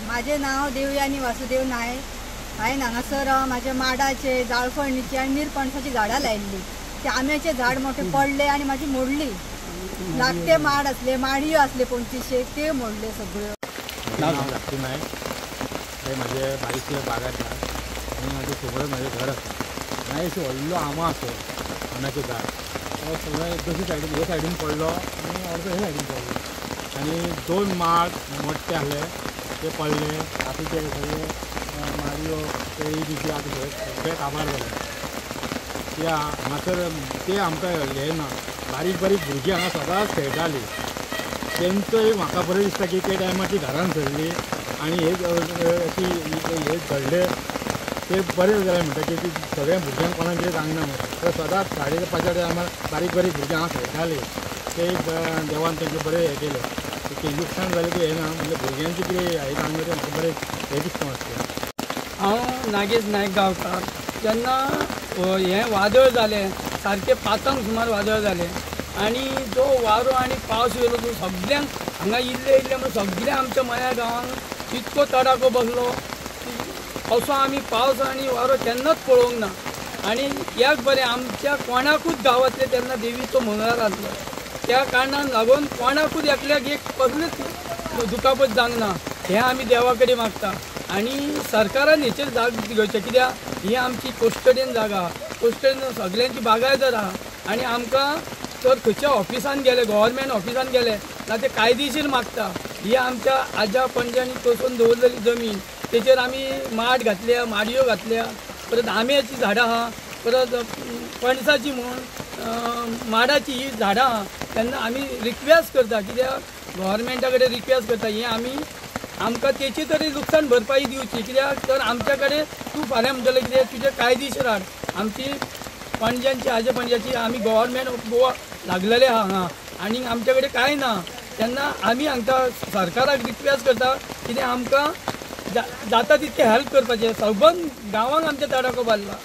माझे नाव देवयानी वासुदेव नायक. हांवें हांगासर म्हाज्या माडाचे, जाळफळणीची आनी निरपणसाची झाडां लायिल्ली. ते आंब्याचे झाड मोठे पडले आनी म्हाजी मोडली. धाकटे माड आसले, माडयो आसले 2500, ते मोडले सगळ्यो. नांव धाकटू नायक. हे म्हाजे बारीकशे बाग आसा आनी म्हाजे सोबत म्हाजें घर आसा. हांगा एक व्हडलो आंबो आसा, आंब्याचें झाड. तो सगळें दुसरे सायडीन, हे सायडीन पडलो आनी अर्दो हे सायडीन पडलो आनी 2 माड मोठे आसले ते पडले. बाकीचे सगळे माडयो केळी बिळी आतां सगळे काबार जाले. ते हांगासर ते आमकां हें ना. बारीक बारीक भुरगीं हांगा सदांच खेळटालीं. तेंचो एक म्हाका बरें दिसता की ते टायमार ती घरान सरली आनी हे अशी हे घडले ते बरें जालें म्हणटा की ती सगळ्या भुरग्यांक कोणाक कितें सांगना म्हणून. तर सदांच 5:30 टायमार बारीक बारीक भुरगीं हांगा खेळटालीं. ते देवान तेंचें बरें हें केलें. ते लुकसाण जालें तें हें ना, म्हणजे भुरग्यांचें कितें हें सांगलें तें म्हाका बरें हें दिसता मातशें. हांव नागेश नायक गांवकार. जेन्ना हें वादळ जालें, सारकें 5 सुमार वादळ जालें आनी जो वारो आनी पावस येयलो तो सगळ्यांक हांगा इल्ले इल्ले म्हणून सगळ्या आमच्या मया गांवांक इतको तडाखो बसलो असो आमी पावस आनी वारो केन्नाच पळोवंक ना. आनी एक बरें आमच्या कोणाकूच गांवांतले तेन्ना देवीचो मंगळार आसलो, त्या कारणान लागून कोणाकूच एकल्याक एक कसलीच दुखापत जावंक ना हें आमी देवा कडेन मागता. आनी सरकारान हेचेर जाग घेवचें, कित्याक ही आमची कोस्टडेन जागा, कोस्टडेन सगळ्यांची बागायत आहा आनी आमकां तर खंयच्या ऑफिसान गेले, गव्हर्मेंट ऑफिसान गेले ना ते कायदेशीर मागता. ही आमच्या आजा पणज्यांनी कसोवन दवरलेली जमीन, तेचेर आमी माड घातल्या, माडयो घातल्या, परत आंब्याची झाडां आहा, परत पणसाची म्हूण माडाची ही झाडां आहा. तेन्ना आमी रिक्वेस्ट करता, कित्याक गव्हर्मेंटा कडेन रिक्वेस्ट करता हें आमी आमकां तेची तरी लुकसाण भरपाई दिवची. कित्याक तर आमच्या कडेन तूं फाल्यां म्हणटलें कितें तुजें कायदेशीर हाड. आमची पणज्यांची आजे पणज्याची आमी गव्हर्मेंट गोवा लागलेले आहा हांगा आनी आमच्या कडेन कांय ना. तेन्ना आमी हांकां सरकाराक रिक्वेस्ट करता कितें आमकां जाता तितकें हेल्प करपाचें. सबंद गांवांक आमच्या तडाखो बांदला.